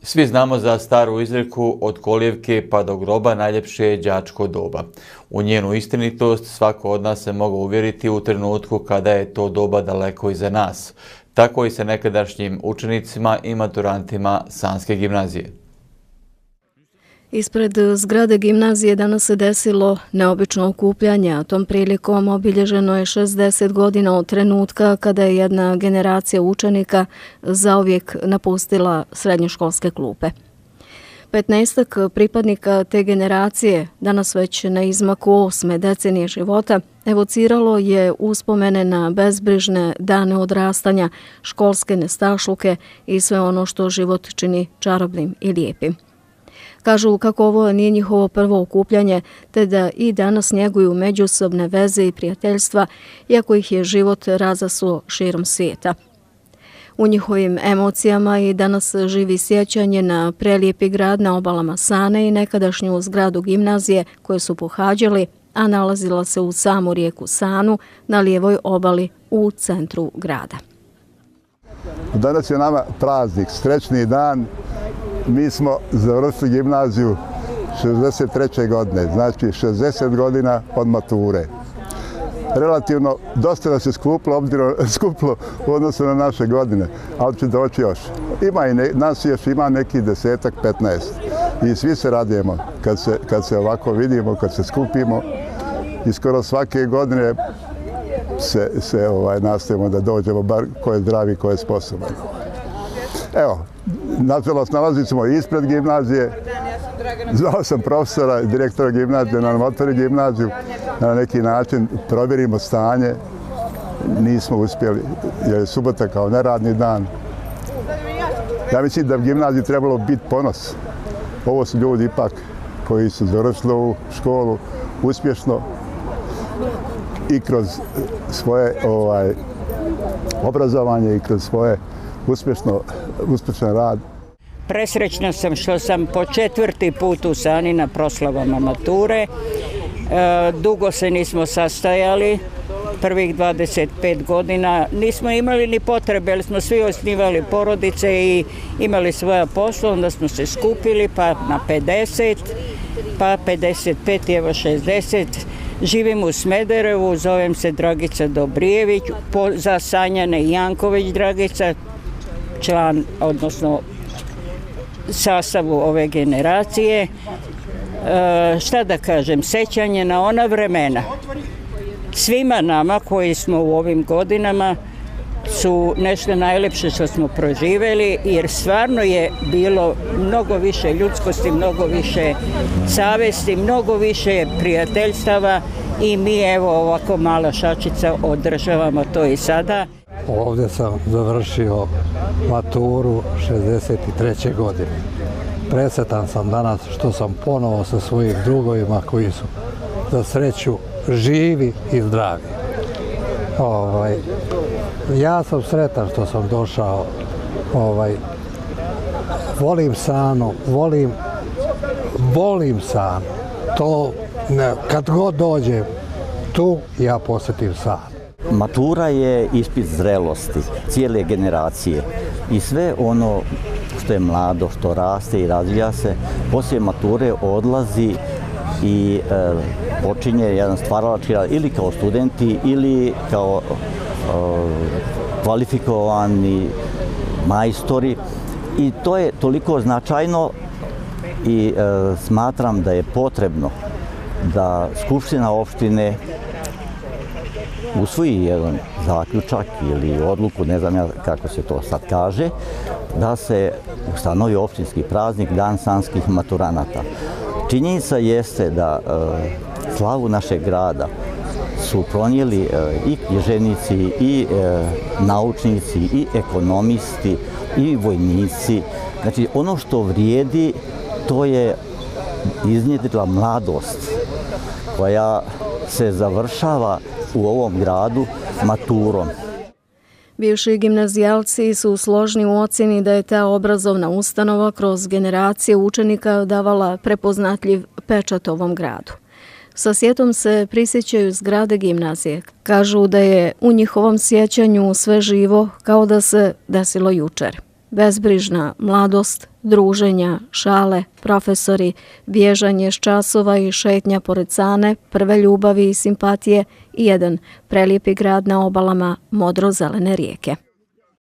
Svi znamo za staru izreku od kolijevke pa do groba najljepše je đačko doba. U njenu istinitost svako od nas se mogao uvjeriti u trenutku kada je to doba daleko iza nas. Tako i sa nekadašnjim učenicima i maturantima Sanske gimnazije. Ispred zgrade gimnazije danas se desilo neobično okupljanje, a tom prilikom obilježeno je 60 godina od trenutka kada je jedna generacija učenika zauvijek napustila srednjoškolske klupe. 15 pripadnika te generacije, danas već na izmaku 8. decenije života, evociralo je uspomene na bezbrižne dane odrastanja, školske nestašluke i sve ono što život čini čarobnim i lijepim. Kažu kako ovo nije njihovo prvo okupljanje, te da i danas njeguju međusobne veze i prijateljstva, iako ih je život razasuo širom svijeta. U njihovim emocijama i danas živi sjećanje na prelijepi grad na obalama Sane i nekadašnju zgradu gimnazije koje su pohađali, a nalazila se u samu rijeku Sanu na lijevoj obali u centru grada. Danas je nama praznik, srećni dan. Mi smo završili gimnaziju 63. godine, znači 60 godina od mature. Relativno dosta nas je skuplo u odnosu na naše godine, ali će doći još. Nas još ima neki 10-15 i svi se radujemo kad se ovako vidimo, kad se skupimo i skoro svake godine se nastavimo da dođemo, bar ko je zdravi, ko je sposoban. Evo, nažalost, nalazit ćemo ispred gimnazije. Zvao sam profesora, direktora gimnazije, nam otvori gimnaziju. Na neki način provjerimo stanje. Nismo uspjeli, jer je subota kao neradni dan. Ja mislim da bi gimnaziji trebalo biti ponos. Ovo su ljudi ipak koji su završili u školu uspješno i kroz svoje obrazovanje i kroz svoje uspješan rad. Presrećna sam što sam po 4. put u Sani na proslavama mature. Dugo se nismo sastajali, prvih 25 godina. Nismo imali ni potrebe, jer smo svi osnivali porodice i imali svoja posla, onda smo se skupili pa na 50, pa 55, evo 60. Živim u Smederevu, zovem se Dragica Dobrijević, za Sanjane Janković Dragica, član, odnosno sastavu ove generacije. Šta da kažem, sećanje na ona vremena. Svima nama koji smo u ovim godinama su nešto najlepše što smo proživjeli, jer stvarno je bilo mnogo više ljudskosti, mnogo više savesti, mnogo više prijateljstava i mi evo ovako mala šačica održavamo to i sada. Ovdje sam završio maturu 63. godine. Presretan sam danas što sam ponovo sa svojim drugovima koji su za sreću živi i zdravi. Ja sam sretan što sam došao. Volim Sanu, volim Sanu. To kad god dođem tu ja posjetim Sanu. Matura je ispit zrelosti cijele generacije i sve ono što je mlado, što raste i razvija se, poslije mature odlazi i počinje jedan stvaralački rad ili kao studenti ili kao kvalifikovani majstori i to je toliko značajno i smatram da je potrebno da Skupština opštine usvoji jedan zaključak ili odluku, ne znam ja kako se to sad kaže, da se ustanovi opštinski praznik Dan sanskih maturanata. Činjenica jeste da slavu našeg grada su pronijeli i književnici, i naučnici, i ekonomisti, i vojnici. Znači, ono što vrijedi, to je iznjedrila mladost koja se završava u ovom gradu maturom. Bivši gimnazijalci su složni u ocjeni da je ta obrazovna ustanova kroz generacije učenika davala prepoznatljiv pečat ovom gradu. Sa sjetom se prisjećaju zgrade gimnazije. Kažu da je u njihovom sjećanju sve živo kao da se desilo jučer. bezbrižna mladost, druženja, šale, profesori, bježanje s časova i šetnja pored Sane, prve ljubavi i simpatije i jedan prelijepi grad na obalama modro-zelene rijeke.